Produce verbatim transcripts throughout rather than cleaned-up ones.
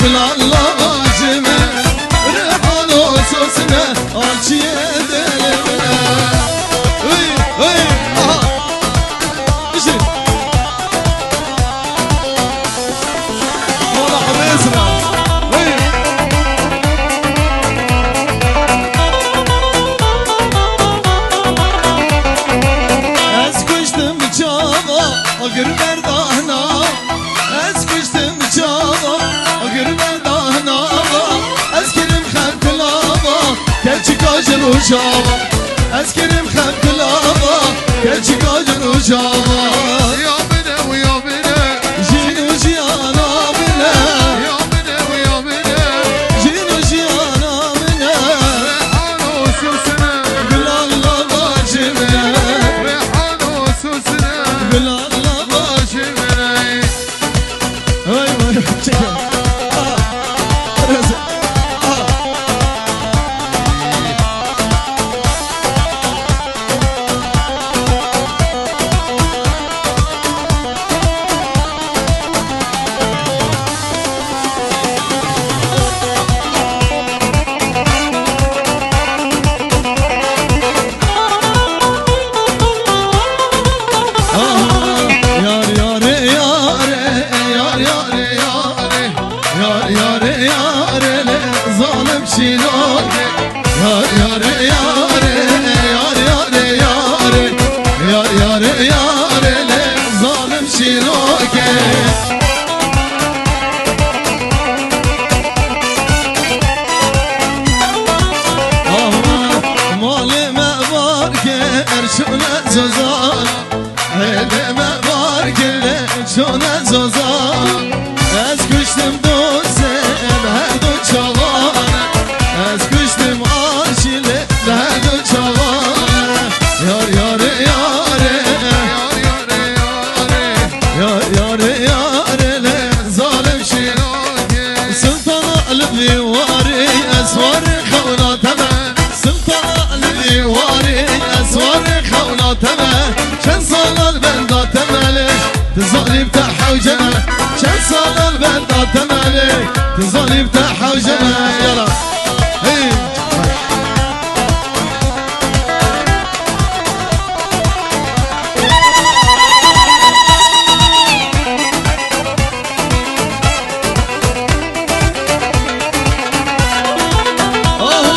Gulalla bacime, rihano sosine, alçiye delime. Hey, hey, aha. Işi. Wala Hemêsra. Hey. Ez kuştim çava, agir berdahna. Ez kuştim çava, agir berdahna. Ez kirim xemkilava, keçika ji rojava. Ez kirim xemkilava, keçika ji rojava. Ya bine, ya bine. Jîn û jiyana bine. Ya bine, ya bine. Jîn û jiyana bine. Rehano sosine. Gulalla bacime. Rehano sosine. Gulalla bacime. Vay vay. Çekin. Aa. Rezil. Aa. Aha, yar, yare, yare, yar, yare, yare. Yar, yare, yare, le zalim şîroke. Yar, yare, yare, yar, yare, yare. Yar, yare, yare, le zalim şîroke. Aman, malê me var ke erşune cezana. Hêdê me var gile çone zoza. Ez kuştim dostê bi her du çavane. Ez kuştim aşîlê bi her du çavane. Yar yare yare. Yar yare yare. Yar yare yare le zalim şîrokê. Sultana li vî warê ez warê xewna te me. Sultana li vî warê ez warê xewna te me. Çend sala li benda temelê, tu zalîm te hewce me. Çend sala li benda temelê, tu zalîm te hewce me. Yala. Hey. Aha,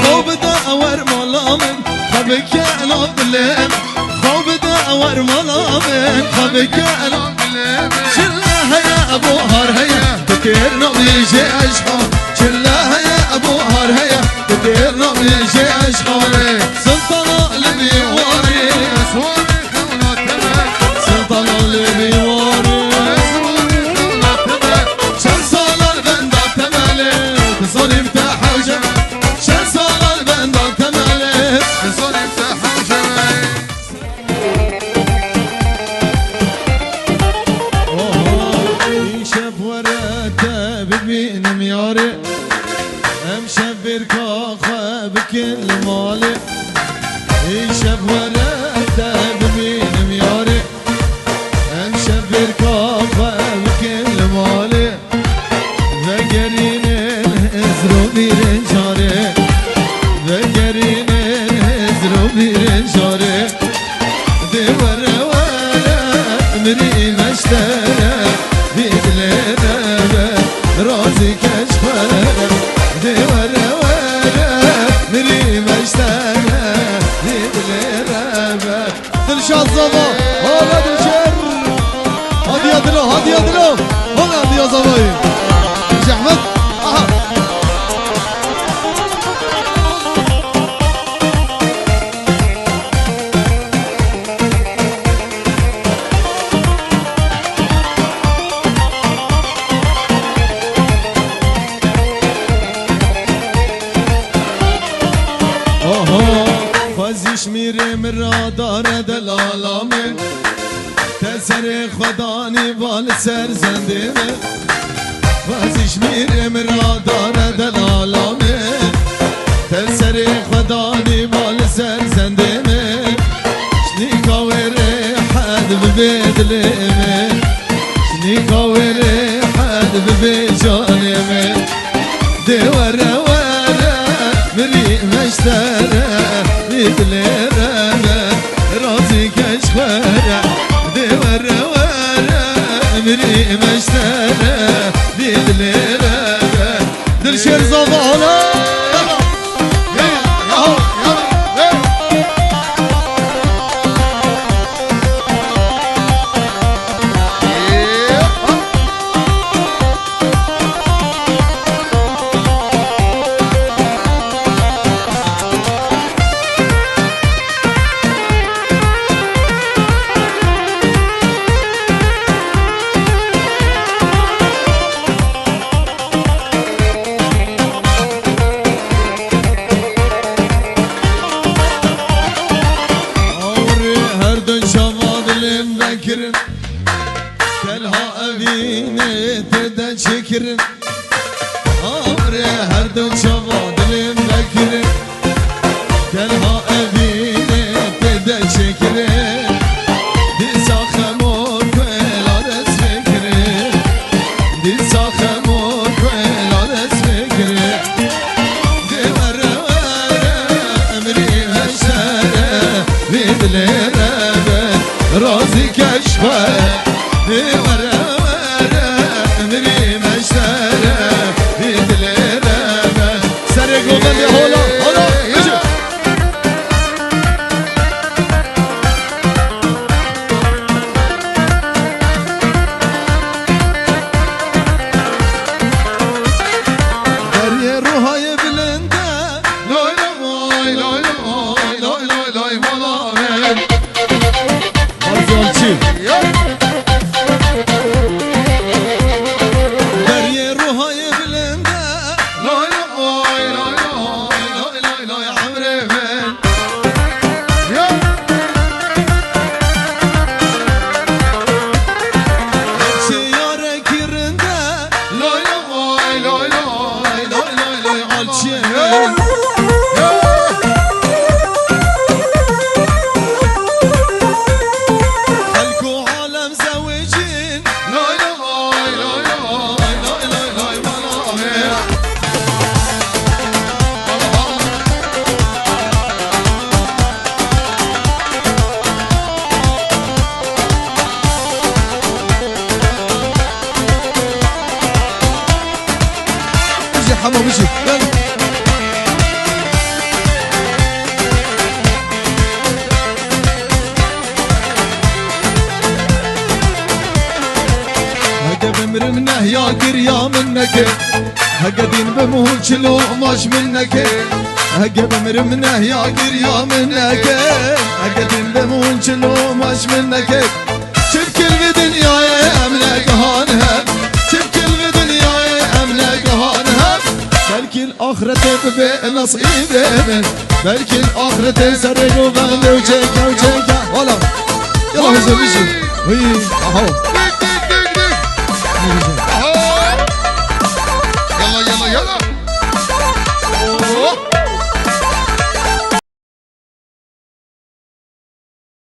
xwe bide ewer mala min, xwe bike ena dilê min. Xwe bide ewer mala min, xwe bike ena dilê min. Çile heye, buhar heye, dikir navî jê eşqa. Çile heye, buhar heye, dikir navî jê eşqa. Sultana li vî warê, Sultana li vî warê. Çend sala li benda temelê, tu zalîm te hewce me. Çend sala li benda temelê, tu zalîm te hewce me. Oho, îşev were te bibînim yarê. Em şev bêrka xwe bikin li malê. Îşev were te bibînim yarê. Em şev bêrka xwe bikin li malê. Vegerînin hizr û mîrin carê. Vegerînin hizr û mîrin carê. Dê were were mirî meştere. Vî dilê me be razî keş xwere. Dê were were mirî meştere. Vî dilê me be. Dilşad Zava, hala Dilşer. Hadi ya dilo, hadi ya dilo. Hala hadi ya Zavayı. Zahmet. Aha. Oho, xwezî şmîrê min radare delala min. Te serê xwe danî va li ser zendê min. Xwezî şmîrê min radare delala min. Te serê xwe danî va li ser zendê min. Şnîka wê rê hed bibê dilê min. Şnîka wê rê hed Bibê canê min, dê were were, mirî meştere, vî dilê re be, razî keş xwe re. Dê were were, mirî meştere, vî dilê re be. Dilşêr Zava, ola! Her du çava dilên vekirin, telha evînê tê de çêkirin. Are her du çava dilên vekirin, telha evînê tê de çêkirin. Dîsa xemo kuela dest vekirin, dîsa xemo kuela dest vekirin. Dê were were, emrî meşere, vî dilê re be, razî keş xwe. Dê were were, emrî meşere, vî dilê re be. Serê govendê hola, hola, bêje. Deriyê ruhayê bilind e, lay lay, lay lay, lay lay, lay lay, mala me. Azalçı. Deriyê ruhayê bilind e, lay lay, lay lay, lay lay, lay, emrê min. Çi yarekî rind e. Lay lay lay lay lay lay lay, alçı. Xelk û alem zewicîn. Lay lay lay lay lay lay lay, mala me. Bijî hema bijî. Heke bimrim nehya giriya min neke. Heke din bimûn çilo maş min neke. Heke bimrim nehya giriya min neke. Heke din bimûn çilo maş min neke. Çimkil vî dinyayê em negihan hev. Çimkil vî dinyayê em negihan hev. Belkî axretê bibe nasîbê min. Belkî axretê serê govendê û çêke û çêke. Wala. Yala huzur bijî. Hî, aha.